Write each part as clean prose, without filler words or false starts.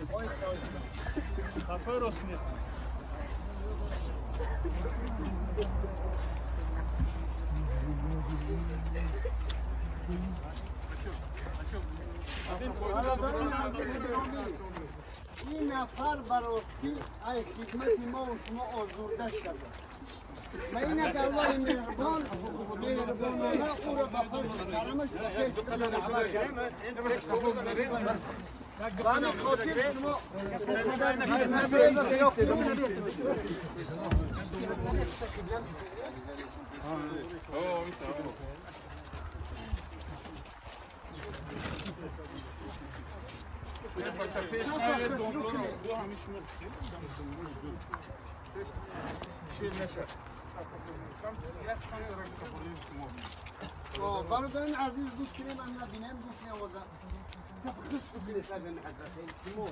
این نفر براستی ای خدمت ما و شما آزرده شده و این که الله مهربان مهربانانه او را به فضل کرمش پیش دعوت کرد. به همین خاطر شما برادران عزیز گوش کنیم، من نبینم گوش نوازم. خوش بکنید سر حضرت تیمور.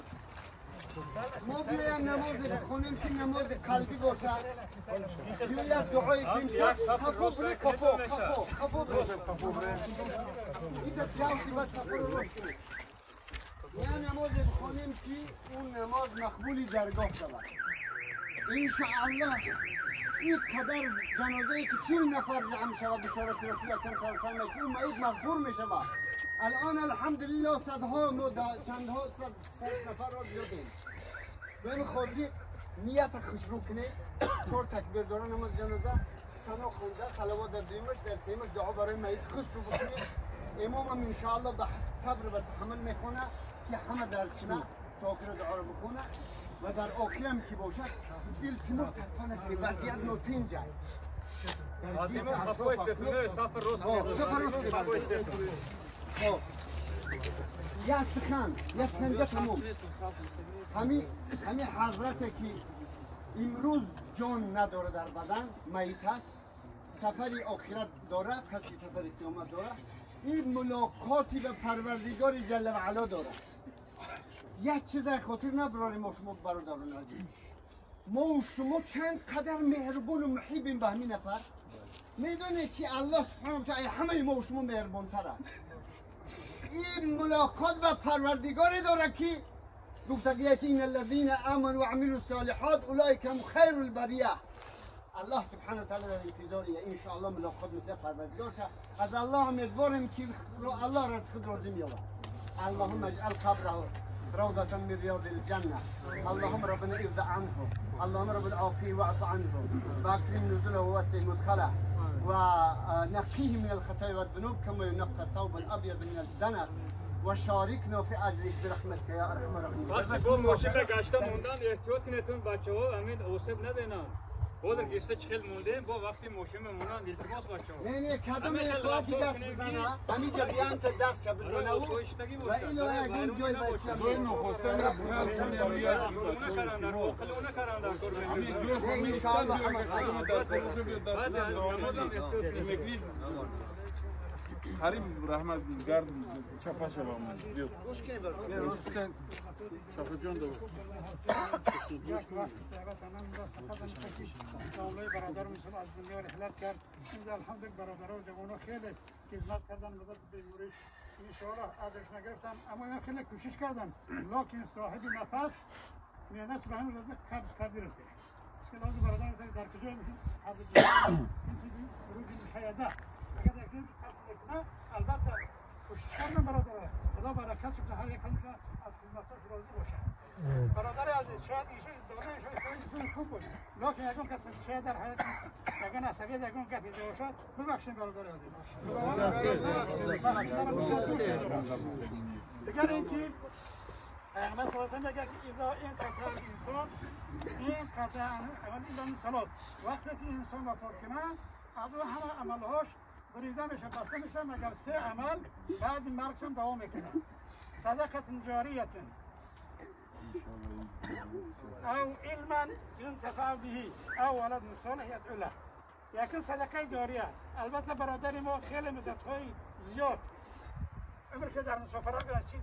ما بیایم نماز بخونیم که نماز قلبی باشد. بیایم دعای کنیم. کفو بره کفو کفو کفو بره کفو بره. این جوزی بس کفو رو راست کنیم. بیایم نماز بخونیم که اون نماز مقبولی درگاه شود. انشاءالله این قدر جنازه که 40 نفر جمع شود بشارت رسول اکرم صلی الله علیه و سلم اون میت مغفور می شود. الان الحمدلله صدها ما چندها صد نفر را زیادیم. به این خاطر نیت خوشرو کنه، 4 تکبیر داره نماز جنازه، ثنا خونده، صلوات در دیمش در سیمش دعا برای میت خوشرو بکنه. امام هم انشاءالله به صبر و تحمل میخونه که همه در کنه تا آخر دعا رو بخونه و در آخر هم که باشد التماس تکانه که وضعیت نوتین جای. یا سخن یا سخن تمام. همین حضرت که امروز جان نداره در بدن، میت است، سفری آخرت داره، کسی سفر قیامت داره، این ملاقاتی به پروردگار جل و علا داره. یک چیز خاطر نبراریم ما شما برادران عزیز، ما و شما چند قدر مهربون و محبیم به همین نفر. میدونه که الله سبحانه و تعالی همه ما و شما مهربان تره. این ملاقات به پروردگار داره که گفته که این الذین آمنوا و عملوا الصالحات اولئک هم خیر البریه. الله سبحانه و تعالی در انتظاریه ان شاء الله ملاقات مثل پروردگار شه. از الله امیدوارم که الله از خود راضی می‌آید. اللهم اجعل قبره روضة من رياض الجنة. اللهم ربنا ارض عنه، اللهم رب العافية واعف عنه، واكرم نزله ووسع مدخله، ونقيه من الخطايا والذنوب كما ينقى الثوب الابيض من الدنس، وشاركنا في اجرك برحمتك يا ارحم الراحمين. وقتی با ماشین را گشته موندن احتیاط کنید بچه‌ها، همین اوسب نبینن. بودر گشته چخل مونده با وقتی ماشین میمونن التماس بچه‌ها. نه نه کدام اخلاقی دست بزنه همینجا بیان تا دست بزنه و اینا یکون جای بچه Харим раҳмат гард чапа шавам. Чапаҷон да. یک وقت صحبت من راست قدم کشید دولای برادر میشد از دنیا رحلت کرد. اینجا الحمدلله برادرها و جوانها خیلی خدمت کردن مدت بیماری این شعار ازش نگرفتم، اما اینا خیلی کوشش کردن، لکن صاحب نفس میانه به همین رضا قبض کرده رسید. که لازم برادر در کجا میشد قبض خروج حیاده اگر یک قبض کنه البته کوشش کردن برادرها، خدا برکت بده هر یک از خدمتاش راضی باشه. برادر عزیز شاید ایشون دانه ایشون خوب بود، لکن یکون کس شاید در حیات یکون عصبیت یکون گپی باشد، ببخشید برادر عزیز. دیگر اینکه پیامبر صلی الله علیه و آله میگه که اذا انقطع الانسان انقطع عمل الا من ثلاث، وقتی که انسان وفات کنه از او همه عملهاش بریده میشه بسته میشه، مگر سه عمل بعد مرگشون دوام میکنه: صدقه جاریه او علما ينتفع به او ولد صالح يدعو له. یکم صدقه جاریه. البته برادر ما خیلی مدت‌های زیاد عمرش در مسافرت گذشت،